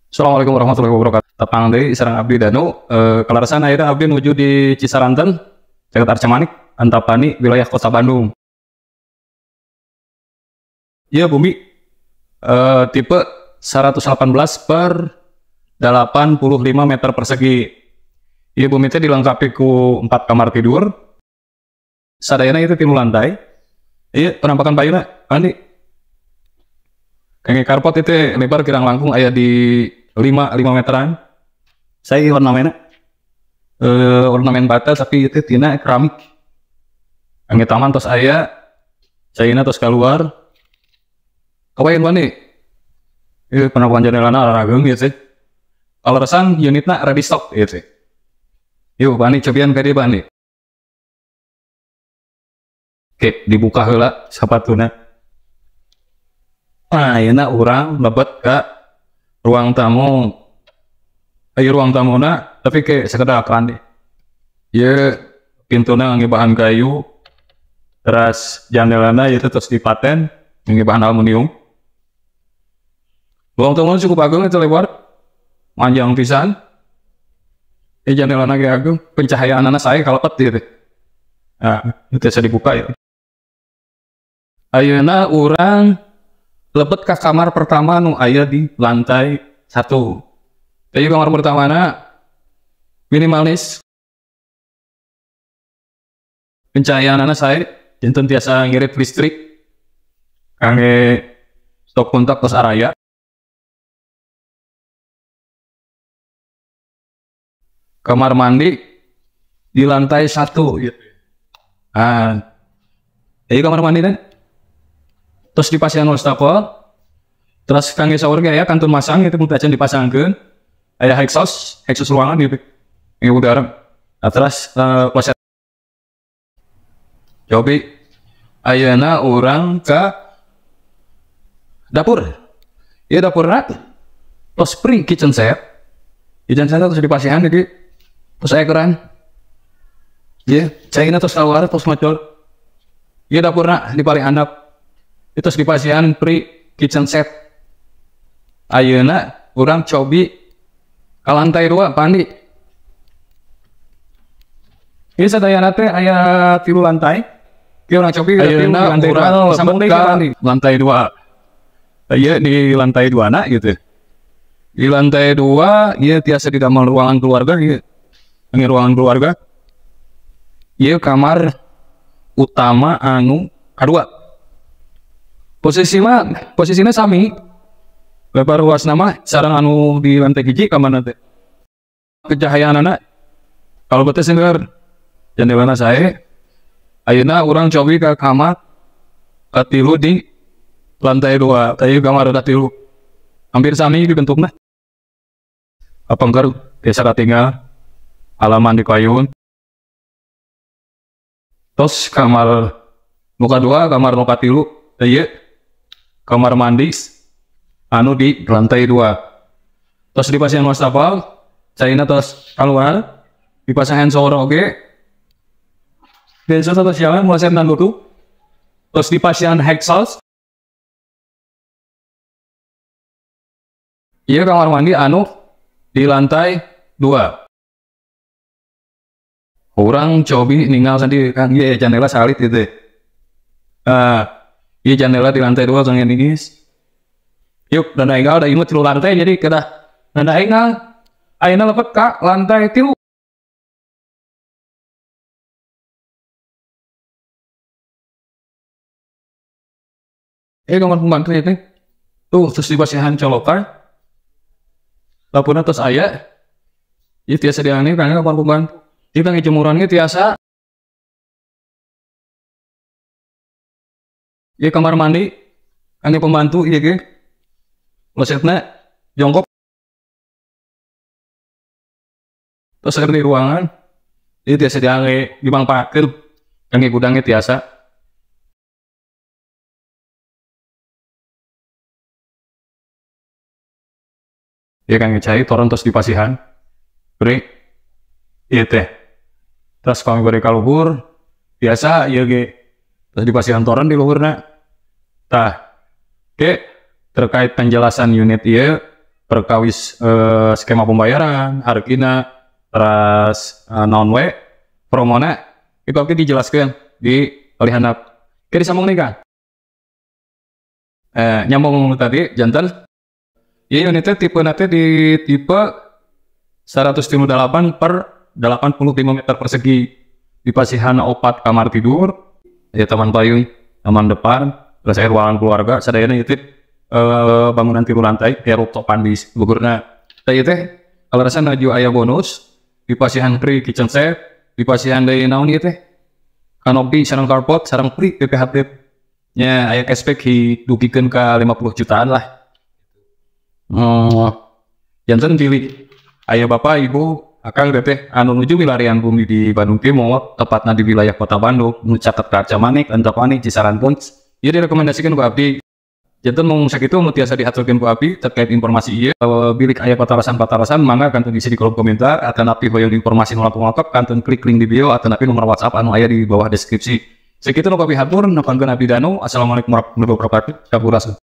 Assalamualaikum warahmatullahi wabarakatuh. Tepang deui sareng abdi Danu, kalarasan ayeuna abdi nuju di Cisaranten, caket Arcamanik, Antapani, wilayah Kota Bandung. Ieu bumi tipe 118 per 85 meter persegi. Ieu bumi teh dilengkapi ku 4 kamar tidur. Sadayana itu 3 lantai. Ieu penampakan payuna, Andi. Kangge karpot itu lebar kirang langkung aya di 5 meteran. Saya ornamennya ornamen bata tapi itu tina keramik. Kangge taman tos aya, caina tos keluar. Kawain wani. Ieu penampakan jendelana rarageung ieu teh. Kaleresan unitna ready stock ieu teh. Yuk Pak Andi cobian ka dieu Pak Andi. Oke, dibuka heula sapatuna. Nah, ayeuna urang lebet ka ruang tamu. Ayo ruang tamuna tapi ke sekedakan deh. Ieu pintuna ngangge bahan kayu. Terus jandelana ieu terus dipaten ngangge bahan aluminium. Ruang tamu cukup agung itu lebar. Panjang pisan. Ieu jandelana ge agung, pencahayaanana sae kalepet ieu teh. Nah, itu bisa dibuka ya. Ayeuna urang lebet ka kamar pertama nu aya di lantai 1. Jadi kamar pertamana minimalis. Pencahayaanana sae janten tiasa ngirit listrik. Kangge stop kontak tos araya. Kamar mandi di lantai 1 gitu. Nah, jadi kamar mandi teh terus dipasihan wastafel, terus kangge shower ge aya kantun masang itu mun acan dipasangkeun, aya exhaust, exhaust ruangan gitu. Kangge udara. Nah, terus kloset. Cobi ayeuna urang ka dapur. Ieu dapurna tos pre kitchen set. Kitchen set terus dipasihan jadi terus aya keran. Ieu caina terus keluar terus macul. Ieu dapurna di paling handap. Itu dipasihan pre kitchen set. Ayeuna urang cobi ka lantai 2 Pak Andi. Ieu sadayana teh aya 3 lantai. Ieu urang cobi ayeuna lantai 2 sambung deui Pak Andi. Lantai 2. Ieu di lantai 2 na gitu. Di lantai 2 ieu tiasa didamel ruangan keluarga ieu. Ini ruangan keluarga. Ieu kamar utama anu kadua. Posisi mah posisinya sami. Lebar luas nama sareng anu di lantai hiji kamarna teh. Kecahayaanana kalau bete sengger jendelana sae. Ayeuna urang cobi ka kamar katilu di lantai 2. Tadi kamar udah 3. Hampir sami dibentukna. Apangker desa katinggal halaman di payun. Terus kamar muka 2, kamar muka 3, ieu kamar mandi anu di lantai 2. Terus dipasihan wastafel, caina terus keluar, dipasihan shower oge. Biasa terus jalan kloset dan tutup. Terus dipasihan exhaust. Ieu kamar mandi anu di lantai 2. Urang cobi ninggal sendiri kan, iya jendela salit gitu. Iya jendela di lantai 2 kang ini. Yuk, dan enggal da ieu 3 lantai jadi kedah danda enggal. Ayeuna lepet ka lantai 3. Kamar pembantu ieu teh. Tuh terus dipasihan colokan. Dapurna tos aya. Ieu tiasa diangge kangge kamar pembantu. Ieu kangge jemuran ge tiasa. Ieu kamar mandi kangge pembantu ieu ge. Klosetna jongkok. Terus di ruangan ieu tiasa diangge dimanfaatkeun kangge gudangnya tiasa. Ieu kangge cai toron tos dipasihan. Beri ieu teh. Terus kami beri kaluhur biasa ieu ge. Terus dipasihan toron di luhurna. Tah, oke, terkait penjelasan unit ieu Perkawis skema pembayaran, hargina, teras naon we, promona itu abdi dijelaskan di palih handap. Oke, disambung nih, Kang. Nyambung tadi janten. Ya, unitnya tipe nanti di tipe 138 per 85 meter persegi, di pasihan 4 kamar tidur ya, taman payung, taman depan, terus air ruangan keluarga sadayana. Itu bangunan tilu lantai ya, rooftopan di luhurna. Tah, teh kaleresan nuju aya bonus di pasihan free kitchen set, di pasihan deui naon ieu teh, kanopi sareng carport sareng free PPHT nya. Aya cashback hi dugikeun ka 50 jutaan lah. Oh, janten pilih aya bapak ibu, akang, teteh anu nuju milarian bumi di Bandung Timur, tepatnya di wilayah Kota Bandung, nu caket ka Arcamanik, Antapani, Cisaranten, ieu direkomendasikan ku abdi. Janten mung sakitu nu tiasa dihaturkeun ku abdi terkait informasi ieu. Bilih aya patarasan-patarasan, mangga kantun isi di kolom komentar, atanapi hoyong informasi nu langkung lengkap, kantun klik link di bio atanapi nomor WhatsApp anu aya di bawah deskripsi. Sakitu nu kapihatur, nepangkeun abdi Danu. Assalamualaikum warahmatullahi wabarakatuh. Sampurasun.